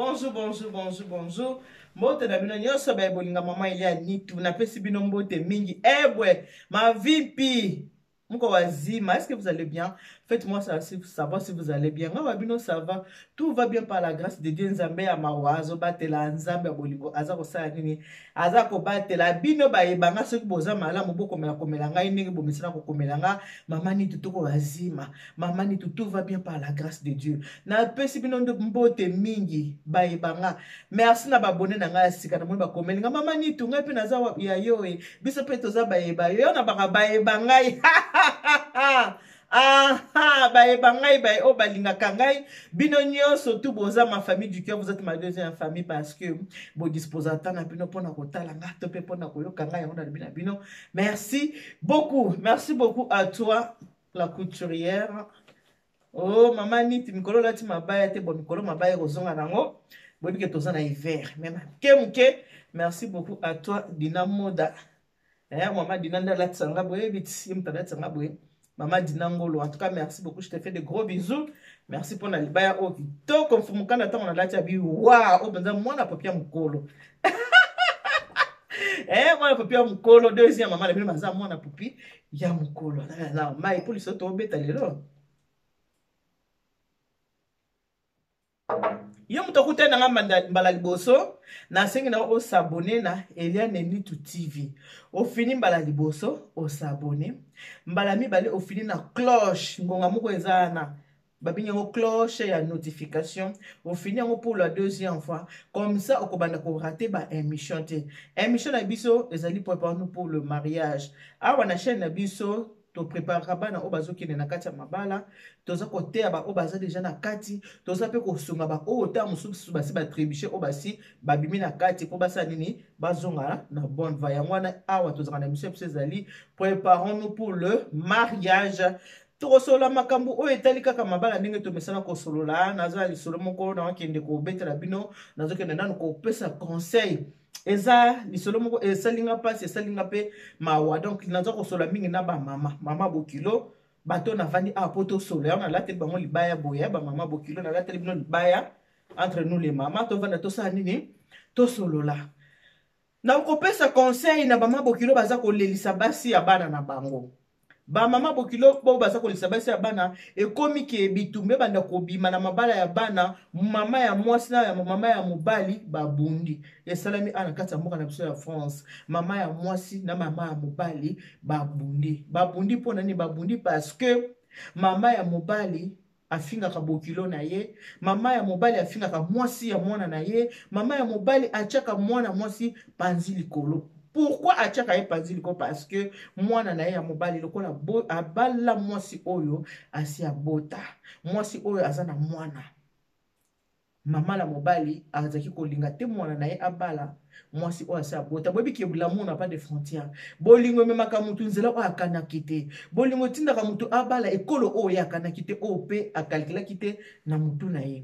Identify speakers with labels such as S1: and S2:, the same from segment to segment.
S1: Bonjour, bonjour, bonjour, bonjour. Mbote na bino nyonso baye bolinga mama Elia Nitu. Napesi bino mbote mingi. Ebwe, ma vipi. Mko wazima, est-ce que vous allez bien? Faites-moi savoir si vous allez bien. Nga bino ça va. Tout va bien par la grâce de Dieu. Nzambe ya mawa azobatela Nzambe ya bolingo aza kosala nini? Aza kobatela bino bayeba nga soki boza malamu bokomela komela ngai ndenge bomesana kokomela nga mama Nitu toko wazima. Mama Nitu tout va bien par la grâce de Dieu. Napesi bino mbote mingi bayeba nga. Merci na babone na ngai ya sika namoni bakomeli nga mama Nitu ngai mpe naza ya yo e biso mpe toza bayeba yo yo na baka bayeba ngai. Aha, bayeba ngai baye oyo balingaka ngai bino nyonso tout boza ma famille du cœur, vous êtes ma deuxième famille parce que bodisposa temps na bino mpona kotala nga to mpe mpona koyoka ngai yango nalobi na bino merci beaucoup, merci beaucoup à toi la couturière. Oh mama Niti, mikolo olati mabaya te, bon mikolo mabaya ekozonga nango boyebi ke toza na hiver mais moke moke. Merci beaucoup à toi Dina Moda. Eh, mama Dina nde alatisa nga boyebi ti ye moto alatisa nga boye mama Dina Ngolo. En tout cas merci beaucoup, je te fais de gros bisous. Merci mpona libaya oyo kitoko mfumukanda ntango nalati abi wa oyo mpenza mwana popi ya mokolo. Eh, mwana popi ya mokolo deuxième mama na bino baza mwana popi ya mokolo na mai mpo liso tobeta lelo. Yo moto akutani na nga mbala liboso, nasengi na osabone na Eliane Nitu TV. Ofini mbala liboso osabone, mbala mibale ofini na cloche, ngonga moko eza wana babengi yango cloche ya notification, ofini yango pour la deuxième fois, comme ça okobanda korate ba émission te. Émission na biso ezali prépare-nous pour le mariage. Awa na chaîne na biso topreparaka bana oyo bazokende na kati ya mabala, toza koteya baoyo baza deja na kati, toza mpe kosunga baoyo ta mosusu basi batrébuche oyo basi babimi na kati mpo basala nini, bazonga na bonne voie. Yango wana awa tozalaka na biso biso ezali préparons-nous pour le mariage. Tokosolola makambo oyo etali kaka mabala ndenge tomesana kosolola. Naza na lisolo moko nakokende kobetela bino, nazokende nanu kopesa conseil. Eza lisolo moko esalinga mpasi, esalinga mpe mawa. Donc naza kosolola mingi na bamama, mama bokilo, bato navandi awa mpo tosolola. Yango nalateli bango libaya boye, bamama bokilo, nalateli bino libaya entre nous les mama, tovanda tosala nini, tosolola. Nakopesa conseil na bamama bokilo baza kolelisa basi ya bana na bango. Bamama bokilo bo baza kolelisa basi ya bana, ekomi ke bitumba ebanda kobima na mabala ya bana, mama ya mwasi na ya mama ya mobali babundi. Esalami awa na kati ya mboka na biso ya France, mama ya mwasi na mama ya mobali babundi. Babundi mpo na nini? Babundi parce que mama ya mobali afingaka bokilo na ye, mama ya mobali afingaka mwasi ya mwana na ye, mama ya mobali atiaka mwana mwasi panzi likolo. Pourquoi atiaka ye panzi likolo? Parce que mwana na ye ya mobali lokola abala mwasi oyo asi abota, mwasi oyo aza na mwana. Mama na mobali azalaki kolinga te mwana na ye abala mwasi oyo asi abota. Boyebi ke l'amour n'a pas de frontière. Bolingo ememaka mutu nzela oyo akanaki te. Bolingo etindaka mutu abala ekolo oyo ye akanaki te, oyo mpe akalkulaki te na mutu na ye.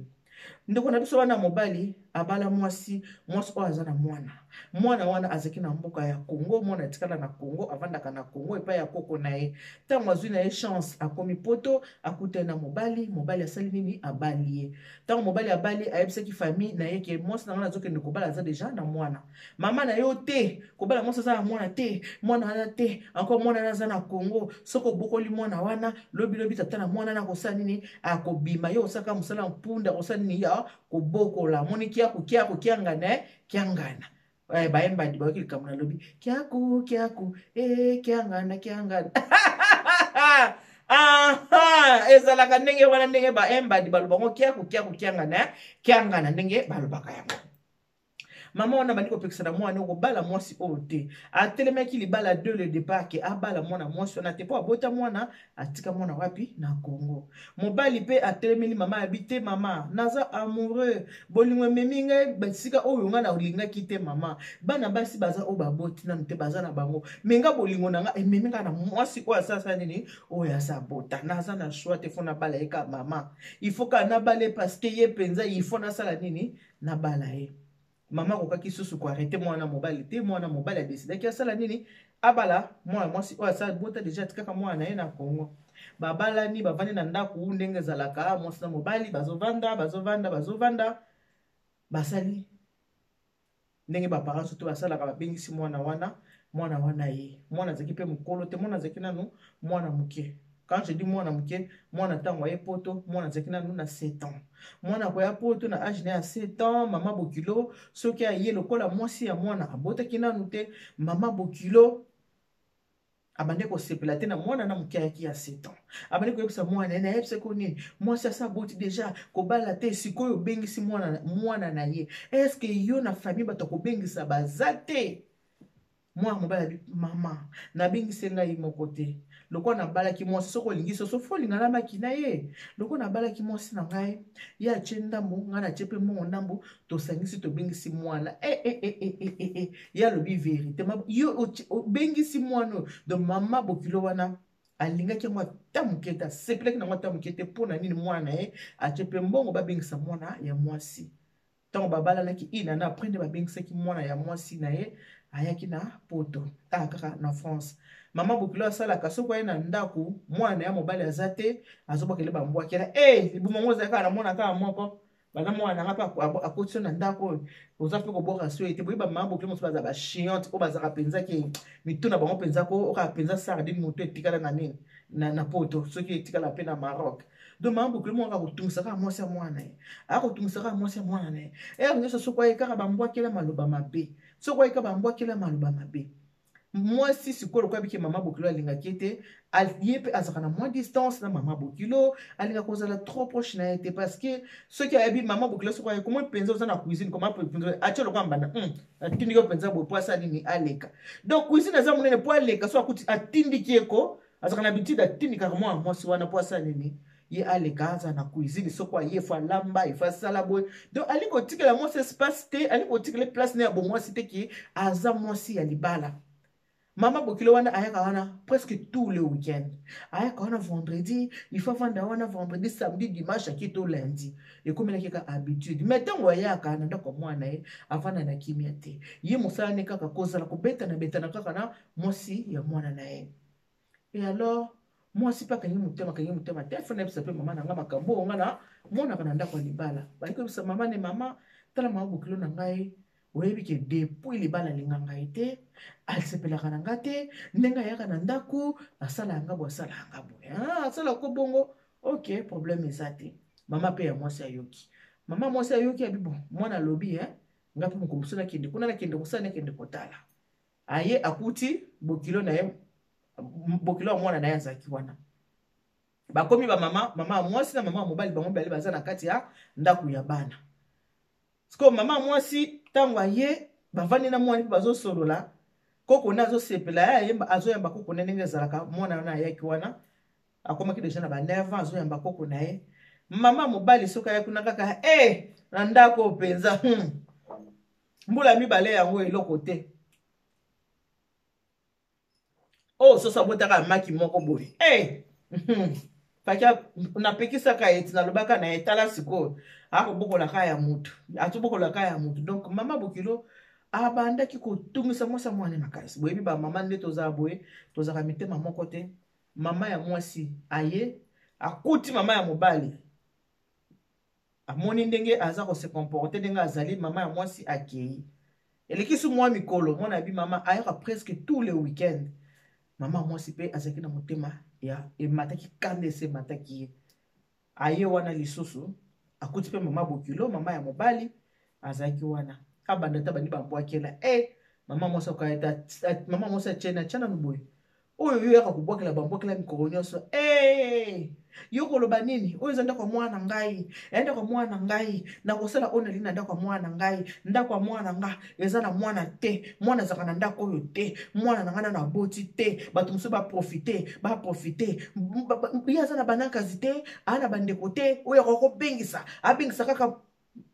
S1: Ndeko na biso wana mobali abala mwasi, mwasi oyo aza na mwana. Mwana wana azalaki na mboka ya Congo, mwana atikala na Congo, avandaka na Congo epai ya koko na ye. Ntango azwi na ye chance akomi poto, akutani na mobali, mobali asali nini, abali ye. Ntango mobali abali, ayebisaki famille na ye ke mwasi na ngai nazokende kobala aza deja na mwana. Mama na yo te, kobala mwasi aza na mwana te, mwana wana te, encore mwana wana aza na Congo. Soki obokoli mwana wana, lobi lobi tata na mwana wana akosala nini, akobima yo osaka mosala mpunda, akosala nini ya kobokola. Moni kiaku kiaku kiangana kiangana. Bayembadi bayoki likambo nalobi kiaku kiaku kiangana kiangana. Aha, ezalaka ndenge wana, ndenge bayembadi balobango kiaku kiaku kiangana kiangana, ndenge balobaka yango. Mama wana bandi kopekisa na mwana okobala mwasi oyo te. Atelemaki libala de le départ ke abala mwana mwasi wana te, mpo abota mwana atika mwana wapi na Congo. Mobali mpe atelemeli mama abi te, mama naza amoureux, bolingo ememi ngai bisika oyo ngai nalingaki te. Mama, bana basi baza oyo baboti nanu te, baza na bango, me nga bolingo na nga ememi ngai na mwasi oyo asalasa nini, oyo aza bota. Naza na choix te, fo nabala ye kaka mama, il faut kaka nabala ye parce que ye mpenza il faut nasala nini, nabala ye. Mama akokaki susu koarrete mwana mobali te. Mwana mobali adesidaki asala nini, abala mwana mwasi oyo asala bota deja, atikaka mwana na ye na Congo. Babalani, bavandi na ndako ndenge ezalaka, mwasi na mobali bazovanda, bazovanda, bazovanda. Basali ndenge baparent surtout basalaka, babengisi mwana wana. Mwana wana ye, mwana azalaki mpe mokolo te, mwana azalaki nanu mwana moke. Quand je dis mwana moke, mwana ntango aye Poto, mwana azalaki nanu na 7 ans. Mwana akoya Poto na age na ya 7 ans. Mama bokilo soki aye, lokola mwasi ya mwana abotaki nanu te, mama bokilo abandi kosepela te na mwana na moke ayaki ya 7 ans. Abandi koyebisa mwana ye, nayebisa ko nini, mwasi asa aboti deja, kobala te. Sikoyo obengisi mwana, mwana na ye, est-ce yo na famille bato akobengisa baza te? Mwana mobali abi: "Mama, nabengisi ngai moko te. Lokola nabalaki mwasi, soki olingi soso, fo olinga na maki na ye. Lokola nabalaki mwasi na ngai, ye atie ndambu, ngai natie mpe mbongo ndambu, tosangisi, tobengisi mwana." E, e, e, e, e, e, e. Ye alobi vérité: "Yo obengisi mwana oyo." Donc mama bokilo wana alingaki yango ata moke te, asepelaki nango ata moke te. Mpo na nini mwana na ye atie mpe mbongo, babengisa mwana ya mwasi? Ntango babalanaki ina na après nde babengisaki mwana ya mwasi na ye, ayaki na Poto, ah, kaka na France. Mama bokilo asalaka, soki aye na ndako, mwana ya mobali aza te, azobwakele bambwakela e libuma ngo ezali kaka na mwana kaka moko. Bana mwana nanga mpe akoti so na ndako oyo, oza mpe kobwaka so ete boyeba. Mama bokilo mosusu baza bachiante oyo bazalaka mpenza ke mitu na bango mpenza ko okaka mpenza sardine, moto etikala na nini na Poto, soki etikala mpe na Maroc. Donc mama bokilo moko akotungisa kaka mwasi ya mwana ye, akotungisa kaka mwasi ya mwana na ye ere nyonso. Soki aye, kaka bambwakela maloba mabe. Soki aye, kaka bambwakela maloba mabe. Mwasi sikoyo, lokola bike mama bokilo alingaki ete ye mpe azalaka na mwa distance na mama bokilo, alingaka kozala trop proche na ye te, parce que soki ayebi mama bokilo, soki aye komo mpenza oza na cuisine, koma mpenza atie lokola mbanda, atindiki yo mpenza boye po asala nini? Aleka. Donc cuisine eza monene, po aleka so akuti atindiki ye ko azalaka na habitude atindikaka mwana mwasi wana po asala nini? Ye aleka, aza na cuisine. Soko aye, fo alamba, ifo asala boye. Donc alingi kotikela mwasi espace te, alingi kotikela place ne ya bomwasi te, ke aza mwasi ya libala. Mama bokilo wana ayaka wana presque tout le week-end. Ayaka wana vendredi, il faut avanda wana vendredi, samedi, dimanche, aki to lundi. Ekomelaki kaka habitude. Mais ntango ayaka na ndako ya mwana ye, avanda na kimia te. Ye mosala ne kaka kozala kobetana betana kaka na mwasi ya mwana na ye. Et alors mwasi mpe akangi motema, akangi motema te. Fo nayebisa mpe mama na nga makambo oyo nga na monaka na ndako ya libala. Bali koyebisa mama ne: "Mama, tala, mama bokilo na ngai, oyebi ke depuis libala alinga ngai te, asepelaka na nga te. Ndenge ayaka na ndako, asala yanga boye, asala yanga boye, asala ko bongo." Ok, problème eza te. Mama mpe ya mwasi ayoki, mama mwasi ayoki, abi: "Bon, mwana alobi, eh, nga mpe mokolo mosusu nakende kuna, nakende kosala, nakende kotala." Aye, akuti bokilo na ye, bokilo ya mwana na ye azalaki wana. Bakomi bamama, mama ya mwasi na mama ya mobali, bango mibale baza na kati ya ndako ya bana. Sikoyo mama mwasi, ntango aye, bavandi na mwana mpe bazosolola. Koko nde azosepela ye, ayemba, azoyamba koko nde ndenge ezalaka. Mwana wana ayaki wana, akomaki deja na ba 9 ans, azoyamba koko na ye. Mama mobali soki aya kuna kaka e na ndako mpenza, mbula mibale yango eloko te. Oyo soso abotaka maki moko boye, hey! Paki napekisaka ye ti nalobaka na ye: "Tala sikoyo, akobokolaka ya mutu, atobokolaka ya mutu." Donc mama bokilo abandaki kotungisa mwasi ya mwana makasi. Boyebi bamama nde tozala boye, tozalaka mitema moko te. Mama ya mwasi aye, akuti mama ya mobali, amoni ndenge aza kose comporter, ndenge azali. Mama ya mwasi akei, elekisi mwa mikolo, mwana yabi mama ayaka presque tous les week-end. Mama mwasi mpe azalaki na motema ya emataki, kanda ese emataki ye. Aye wana lisusu, akuti mpe mama bokilo, mama ya mobali azalaki wana. Abanda ta bandi bambwakela e mama mwasi akoyeta. Mama mwasi atieni, atia nanu boye: "Oyo yo yaka kobwakela bambwakela mikolo nyonso e, yo koloba nini? Oyo eza ndako ya mwana ngai, eya ndako ya mwana ngai. Nakosala oyo nalingi na ndako ya mwana ngai. Ndako ya mwana nga eza na mwana te, mwana azalaka na ndako oyo te. Mwana na ngai nano aboti te, bato mosusu baprofite, baprofite. Ye aza na banakazi te, aa na bandeko te oyo akoka kobengisa, abengisa kaka."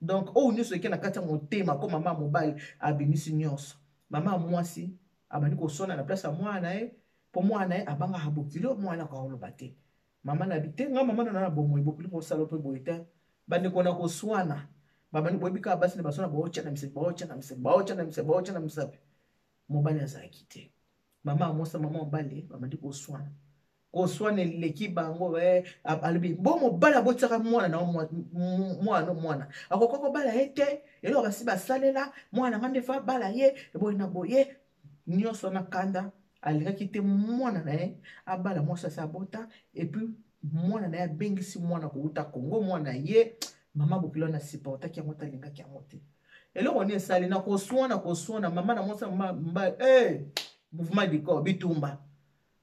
S1: Donc oyo nyonso eke na kati ya motema ko mama mobali abimisi nyonso. Mama mwasi abandi koswana na place ya mwana na ye, mpo mwana na ye abangaka bokilo, mwana akoloba te. Mama na bi te: "Nga mama nana na bomoi, bokilo kosala mpe boye te." Bandeko na koswana, babandi, boyebi kaka basi na baswana, baotya na misapi, baotya na misapi, baotya na misapi, baotya na misapi. Mobali azalaki te. Mama amosa, mama mobali babandi koswana. Koswana eleki bango eh, alobi bo mobali abotisaka mwana na mwana no mwana akoka kobala ye te, eloko basi basalela mwana nga nde fa bala ye boye na boye nyonso na kanda. Alingaki te mwana na ye abala mwasi asi abota, et puis mwana na ye abengisi mwana kowuta Congo, mwana ye mama bokilo wana supportaki yango te, alingaki yango te. Eloko nini esali na koswana koswana mama na mwasi mobali, hey, mouvement du corps, bitumba,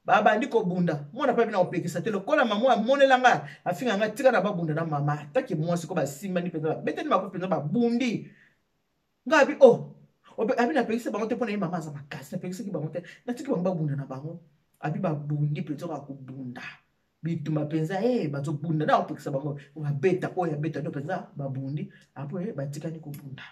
S1: babandi kobunda. Mwana mpe bina kopekisa te, lokola mama amonela nga afinga nga, tika na babunda na mama. Ataki mwasi ko basimbani mpenza, babetani makofi mpenza, babundi. Nga abi oh, abi napekisa bango te mpo na ye mama aza makasi, napekisaki bango te, natiki bango babunda na bango. Abi babundi mpenza, kaka kobunda bitumba mpenza e bazobunda na kopekisa bango, babeta oyo abeta ndo mpenza babundi. Apres batikani kobunda.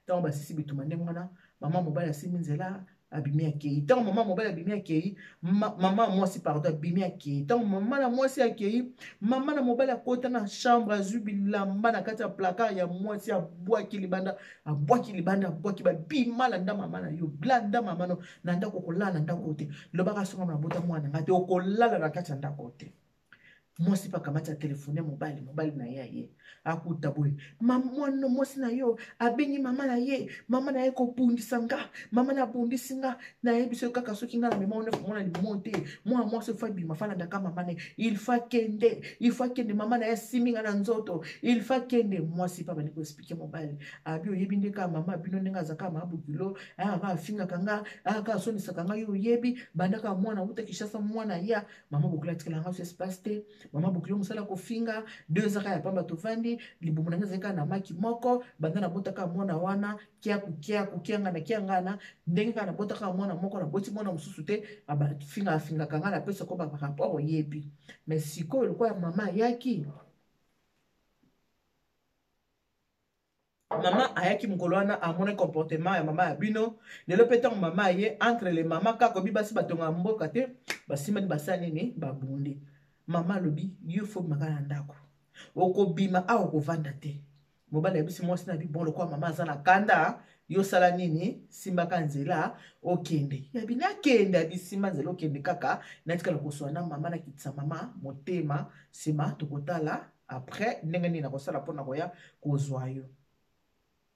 S1: Ntango basisi bitumba ndenge wana, mama mobali asimbi nzela, abimi akei. Ntango mama mobali abimi akei, mama mwasi, pardon, abimi akei. Ntango mama na mwasi akei, mama na mobali akota na chambre, azwi bilamba na kati ya placard ya mwasi, abwaki libanda, abwaki libanda, abwaki babima. Landa mama na yo, landa mama no na ndako, okolala na ndako te. Lobaka songa na bota mwana nga te, okolala na kati ya ndako te. Mwasi mpe akamati atelefone mobali, mobali na ye aye akuta boye, mwana mwasi na yo abengi mama na ye, mama na ye kobundisa nga, mama na abundisi nga, nayebi soki kaka soki nga na mema wana mwana limo te, mwana mwasi fa bima falandaka mama na ye, il faut akende, il faut akende, mama na ye asimbi nga na nzoto, il faut akende. Mwasi mpe abandi koexpliquer mobali, abi oyebi nde kaka mama bino ndenge azaka mabokilo, ayaka afingaka nga, ayaka asonisaka nga, yo oyebi bandaka mwana uta Kinshasa, mwana ya mama bokilo atikela nga so espace te, mama bokilo mosala kofinga 2 ans ya pamba, tovandi libumu na nga ezali kaka na maki moko, banda nabotaka mwana wana kiaku kiaku kiangana kiangana, ndenge kaka nabotaka mwana moko, naboti mwana mosusu te, finga afingaka nga, napesako barapport oyebi. Mais sikoyo lokola mama ayaki, mama ayaki mokolo wana, amoni comportement ya mama ya bino lelo mpe. Ntango mama aye, entre le mama kaka obi basi batonga mboka te, basimbani, basala nini, babundi. Mama alobi yo faut bimaka na ndako, okobima awa, okovanda te. Mobali ayebisi mwasi na bi bon, lokola mama aza na kanda, yosala nini, simbaka nzela okende. Yabi nakende, abi simba nzela okende kaka, natikala koswa na mama, nakitisa mama motema, nsima tokotala après ndenge nini nakosala mpona koya kozwa yo.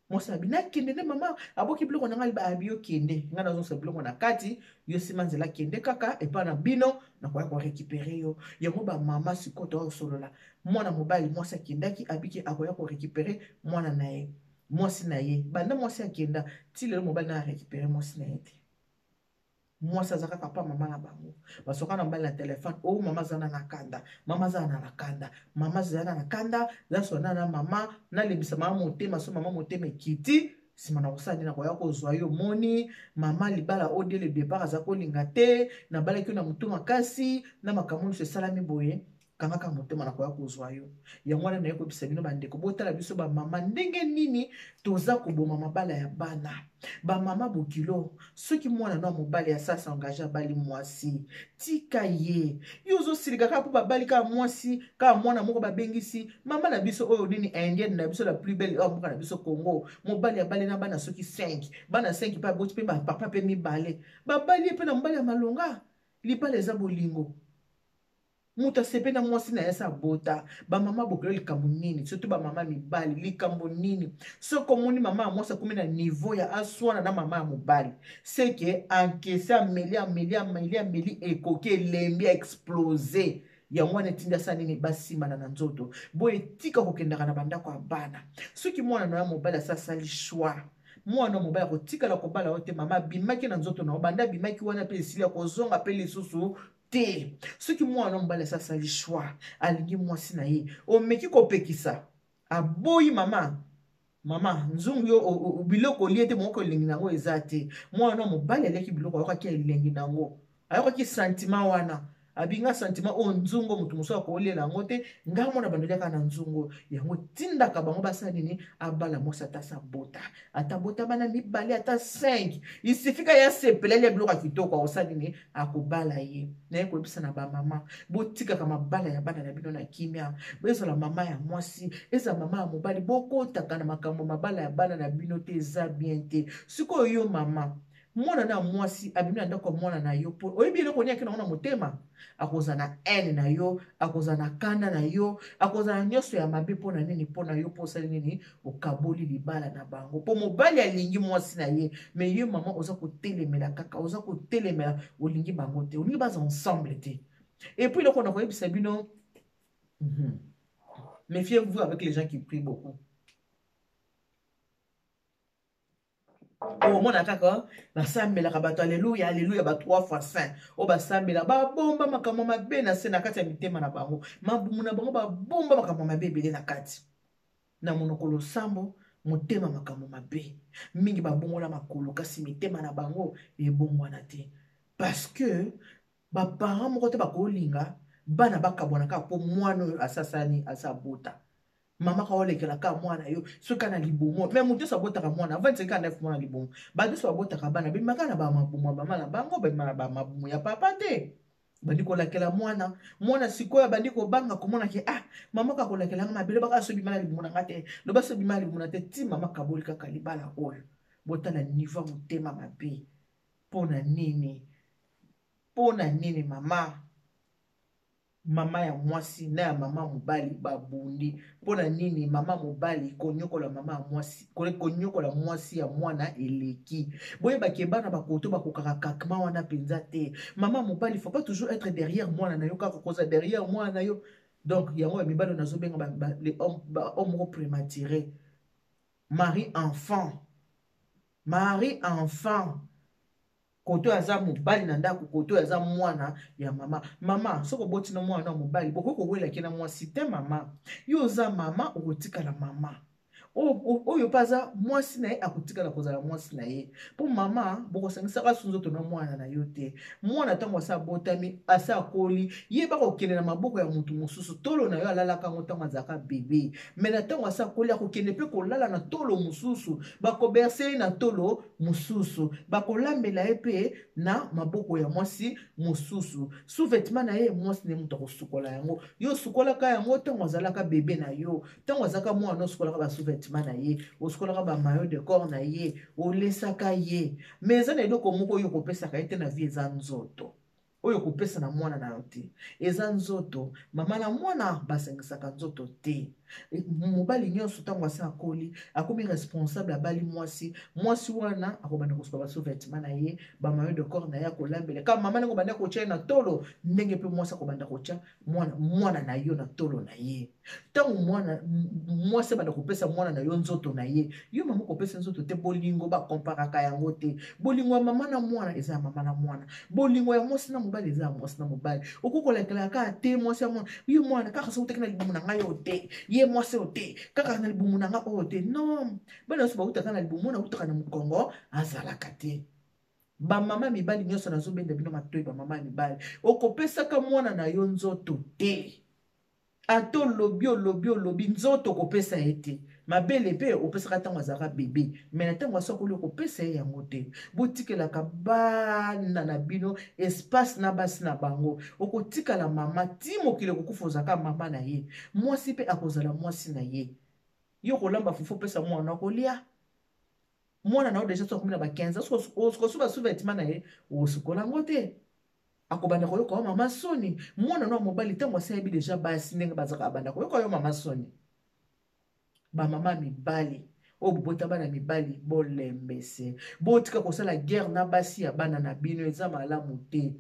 S1: Mwasi abi nakende nde mama aboki biloko na ngai, abi okende, ngai nazongisa biloko na kati, yo nsima nzela kende kaka epai na bino, nakoya korécupérer yo. Yango bamama sikoyo toyosolola. Mwana mobali, mwasi akendaki, abiki akoya korécupérer mwana na ye, mwasi na ye. Banda mwasi akenda ti lelo, mobali na arécupérer mwasi na ye te. Mwasi aza kaka pa mama na bango, basoka na mobali na telefone o oh, mama aza na na kanda, mama aza na na kanda, mama aza na na kanda, zasona na mama, nalembisa mama motema, so mama motema ekiti, nsima na kosala nde nakoya kozwa yo. Omoni mama, libala oyo dès le départ aza kolinga te, nabalaki yo na motu makasi na makambo nyonso esalami boye, kangaka motema, nakoya kozwa yo. Yango wana naye koyebisa bino bandeko, botala biso bamama ndenge nini toza koboma mabala ya bana. Bamama bokilo, soki mwana no ya mobali asasa engage, abali mwasi, tika ye. Yo ozosilika kaka mpo babali kaka mwasi, kaka mwana moko babengisi mama na biso oyo nini, indienne na biso la plus belle oyo mboka na biso Congo. Mobali abali na bana soki 5, bana 5 mpe aboti mpe bapapa mpe mibale, babali ye mpe na mobali ya malonga. Libala eza bolingo, moto asepe na mwasi na ye asa abota. Bamama bokelo, likambo nini? Surtout bamama mibali, likambo nini? Soki omoni mama ya mwasi akomi na niveau ya aswana na mama ya mobali, seke ankese, ameli, ameli, ameli, ameli, ekoki, elembi, aexplose. Yango wana etindi asala nini, basimana na nzoto boye. Tika kokendaka na bandako ya bana. Soki mwana na ya mobali asa asali choix, mwana mobali akotikala kobala yo te. Mama abimaki na nzoto na yo, banda abimaki wana mpe esili, akozonga mpe lisusu te. Soki mwana mobali asi asali choix, alingi mwasi na ye, omeki kopekisa, aboyi, mama mama nzungu yo biloko olie te, moko elengi na yango eza te. Mwana mobali aliaki biloko, ayokaki elengi na yango, ayokaki sentiment wana, abinga sentiment oyo nzungu moto mosusu akolela yango te. Ngai mwana bando oliaka na nzungu yango, tindaka bango basala nini, abala mwasi, ata sabota, ata bota bana mibale, ata 5, isifika ye asepela alia biloko ya kitoko, akosala nini, akobala ye. Naye koyebisa na bamama, botikaka mabala ya bana na bino na kimia. Ezala mama ya mwasi, ezala mama ya mobali, bokotaka na makambo mabala ya bana na bino te, eza bien te. Sikoyo yo mama Mwana na mwasi abimi na ndako ya mwana na yo mpo oyebi eloko nini ake nango na motema. Akozala na haine na yo, akozala na kanda na yo, akozala na nyonso ya mabe. Mpo na nini? Mpo na yo, mpo osali nini? Okaboli libala na bango. Mpo mobali alingi mwasi na ye, mais yo mama oza kotelemela kaka, oza kotelemela, olingi bango te, olingi baza ensemble te. Et puis eloko na koyebisa bino, méfiez-vous avec les gens qui prient beaucoup. Omona kaka basambelaka bato, aleluya, aleluya, ba trois fois saint oyo basambela, babomba makambo mabe na se na kati ya mitema na bango, mabumu na bango, babomba makambo mabe ebele na kati na monoko losambo, motema makambo mabe mingi. Babongola makolo, kasi mitema na bango ebongwana te, parce que baparent moko te bakolinga bana bakabwana kaka mpo mwana oyo asasani asa bota. Mama ka olekela kaka mwana yo soki na libumu, mais moto nyonso abotaka mwana avandisaki kaka 9 mois na libumu. Bato nyonso babotaka bana bimaka na bamabumu ya mama na bango, babima na bamabumu ya papa te. Bandi kolakela mwana, mwana sikoyo abandi kobanga komona ke ah, mama kaka kolakela nga mabe, lobaka so bima na libumu na nga te, loba so bima na libumu na te, ti mama kaboli kaka libala oyo. Botala niveau ya motema mabe. Mpo na nini? Mpo na nini mama mama ya mwasi na ya mama mobali babundi? Mpo na nini mama mobali konyokola mama ya mwasi, konyokola mwasi ya mwana eleki? Boyebaki bana bakoto bakokaka kakma wana mpenza te. Mama mobali, faut pas toujours être derrière mwana na yo, kaka koza derrière mwana na yo. Donc yango ya mibali nazobenga les hommes, bahomme moko prématuré, mari enfant, mari enfant. Koto aza mobali na ndako, koto aza mwana ya mama. Mama, soki oboti na mwana na mobali, bokoki kowelaki na mwasi te. Mama, yo oza mama, okotikala mama. Oyo mpe aza mwasi na ye, akotikala kozala mwasi na ye. Mpo mama, bokosangisaka su nzoto na mwana na yo te. Mwana ntango asa abotami, asa akoli, ye bakokende na maboko ya motu mosusu. Tolo na yo alalaka yango ntango azalaka bebe, mais na ntango asa akoli, akokende mpe kolala na tolo mosusu, bakoberse ye na tolo mosusu, bakolambela ye mpe na maboko ya mwasi mosusu. Sous-vêtement na ye, mwasi nde moto akosukola yango. Yo osukolaka yango ntango azalaka bebe na yo, ntango azalaka mwana, osukolaka basous-vêtement na ye, osukolaka bamaillot de corps na ye, olesaka ye. Mais eza na eloko moko oyo okopesaka ye te na vie, eza nzoto. Oyo kopesa na mwana na yo te, eza nzoto. Mama na mwana basangisaka nzoto te. Mobali nyonso ntango asi akoli, akomi responsable, abali mwasi, mwasi wana akobanda kosuka basous-vêtement na ye, bamaillot de corps na ye, akolambela kaka mama ndenge obanda kotya ye na tolo, ndenge mpe mwasi akobanda kotya mwana, mwana na yo na tolo na ye. Ntango mwana mwasi abanda kopesa mwana na yo nzoto na ye, yo mama kopesa nzoto te. Bolingo bakomparaka yango te. Bolingo ya mama na mwana eza ya mama na mwana, bolingo ya mwasi na mobali eza ya mwasi na mobali. Okoki kolakela kaka te mwasi ya mwana, ye mwana kaka soki otaki na libumu na ngai oyo te, ye mwasi oyo te, kaka na libumu na ngai oyo te. Non, bana nyonso bautaka na libumu, mwana autaka na mokongo azalaka te. Bamama mibali nyonso, nazobenda bino matoi, bamama ya mibali, okopesaka mwana na yo nzoto te. Ata olobi, olobi, olobi, nzoto okopesa ye te. Mabele mpe opesaka ntango azalaka bebe, mais na ntango asokoli, okopesa ye yango te. Botikelaka bana na bino espace na basi na bango. Okotikala mama ti mokili ekokufa, ozalaka mama na ye. Mwasi mpe akozala mwasi na ye. Yo kolamba fufu, opesa mwana kolia. Mwana na yo déjà so akomi na ba 15 ans, okosuba sous-vêtement na ye, osukola yango te, akobanda koyoka yo mama soni. Mwana no ya mobali, ntango asi ayebi déjà basi ndenge bazalaka, abanda koyoka yo mama soni. Bamama mibali oyo bobota bana mibali, bolembese, botika kosala guerre na basi ya bana na bino, eza malamu te.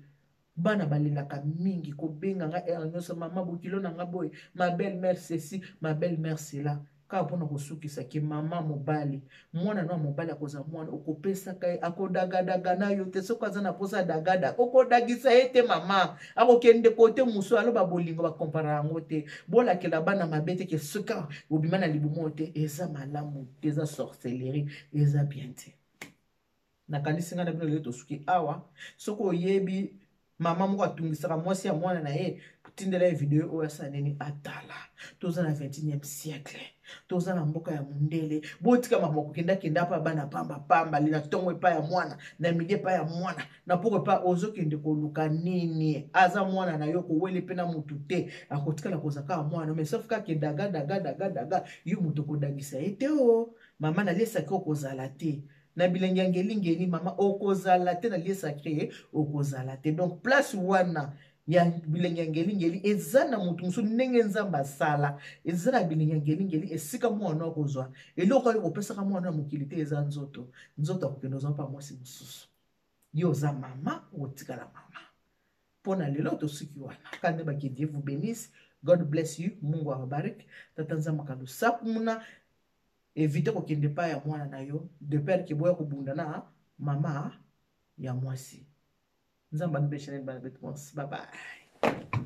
S1: Bana balelaka mingi kobenga nga heure nyonso, mama bokilo na nga boye, ma belle mère ceci, ma belle mère cela. Kaka mpona kosukisa ke mama mobali, mwana no ya mobali akozala mwana, okopesaka ye, akodagadaga na yo te. Soki aza na mposa dagada, okodagisa ye te. Mama akokende kote mosu aloba. Bolingo bakompara yango te. Bolakela bana mabe te ke soki obima na libumu oyo te, eza malamu te, eza sorcellerie, eza bien te. Nakanisi ngai na bino lelo tosuki awa. Soki oyebi mama moko atungisaka mwasi ya mwana na ye, tindela ye video oyo asala nini, atala. Toza na 21e siècle, toza na mboka ya mondele. Botika makambo kokendakenda mpa bana pamba pamba, na ntongo epai ya mwana, na midi epai ya mwana, na poko epai. Ozokende koluka nini? Aza mwana na yo, kowele mpe na motu te, akotikala koza kaka mwana. Mais sauf kaka daga daga daga daga, yo moto okodagisa ye te. O mama nalesaki, okozala te. Na bilengi ya ngelingeli, mama, okozala te na lieu sacré, okozala te. Donc place wana ya bilengi ya ngelingeli eza na moto mosusu, ndenge Nzambe asala, eza na bilengi ya ngelingeli esika mwana akozwa eloko oyo kopesaka mwana ya mokili te. Eza nzoto, nzoto akokende ozwa mpa mwasi mosusu. Yo oza mama, okotikala mama. Mpo na lelo tosuki wana kande. Ba que Dieu vous bénisse, God bless you, Mungu awabariki, Tata Nzambe kalusaku muna. Évite kokende epai ya mwana na yo de peur ke boya kobunda na mama ya mwasi. Nzambe anube chaîne bana betu. Bye bye.